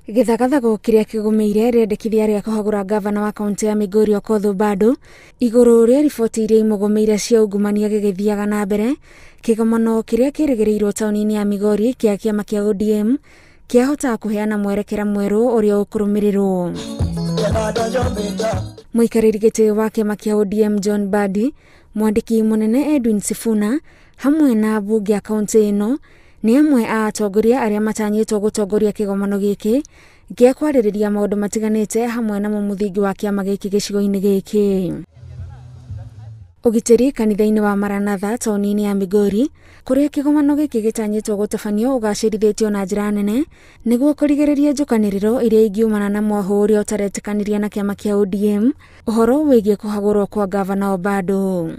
Gĩthagathago kĩrĩa kĩgũmĩire rĩendekithia rĩa kũhagũra ngavana wa kaũntĩ ya Migori Okoth Obado igũrũ rĩa riboti iria imũgũmĩire cia ungumania gĩgĩthiaga na mbere. Kĩgomano kĩrĩa kĩrĩgĩrĩirwo taũni-inĩ ya Migori kĩa kĩama kĩa ODM kĩahota kũheana mwerekera mwerũ ũrĩa ũkũrũmĩrĩrwo. Mũikarĩri gĩtĩ wa kĩama kĩa ODM John Mbadi, mwandĩki mũnene Edwin Sifuna hamwe na mbunge ya kaũntĩ ĩno nĩ amwe a atongoria arĩa matanyĩtwo gũtongoria kĩgomano gĩkĩ gĩa kwarĩrĩria maũndũ matiganĩte hamwe namo mũthingi wa kĩama gĩkĩ gĩcigo-inĩ gĩkĩ. Ũgitĩri kanitha-inĩ wa Maranatha taũni-inĩ ya Migori kũrĩa kĩgomano gĩkĩ gĩtanyĩtwo gũtabanio ũgacĩrithĩtio na njĩra nene nĩguo kũrigĩrĩria njũkanĩrĩro iria ingiumana na mwahũ ũrĩa ũtaretĩkanĩria na kĩama kĩa ODM ũhoro wĩgiĩ kũhagũrwo kwa ngavana Obado.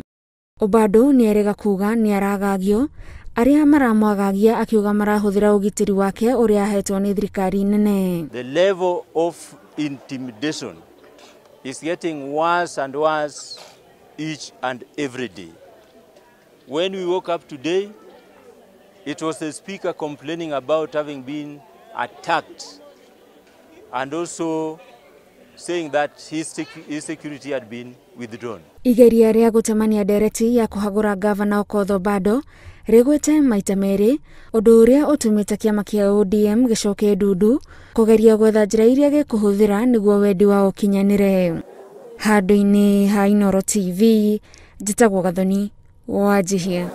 Obado nĩ erega kuga nĩ aragagio arĩa maramwagagia akiuga marahũthĩra ũgitĩri wake ũrĩa ahetwo nĩ thirikari nene. The level of intimidation is getting worse and worse each and every day. When we woke up today, it was the speaker complaining about having been attacked and also saying that his security had been withdrawn. Igeria rĩa gũtemania ndereti ya kũhagũra ngavana Okoth Obado rĩgwĩte maita merĩ, ũndũ ũrĩa ũtũmĩte kĩama kĩa ODM gĩcoke ndundu kũgeria gwetha njĩra iria gĩkũhũthĩra nĩguo wendi wao ũkinyanĩre. Handũ-inĩ ha Inooro TV, njĩtagwo Gathoni wa Njihia.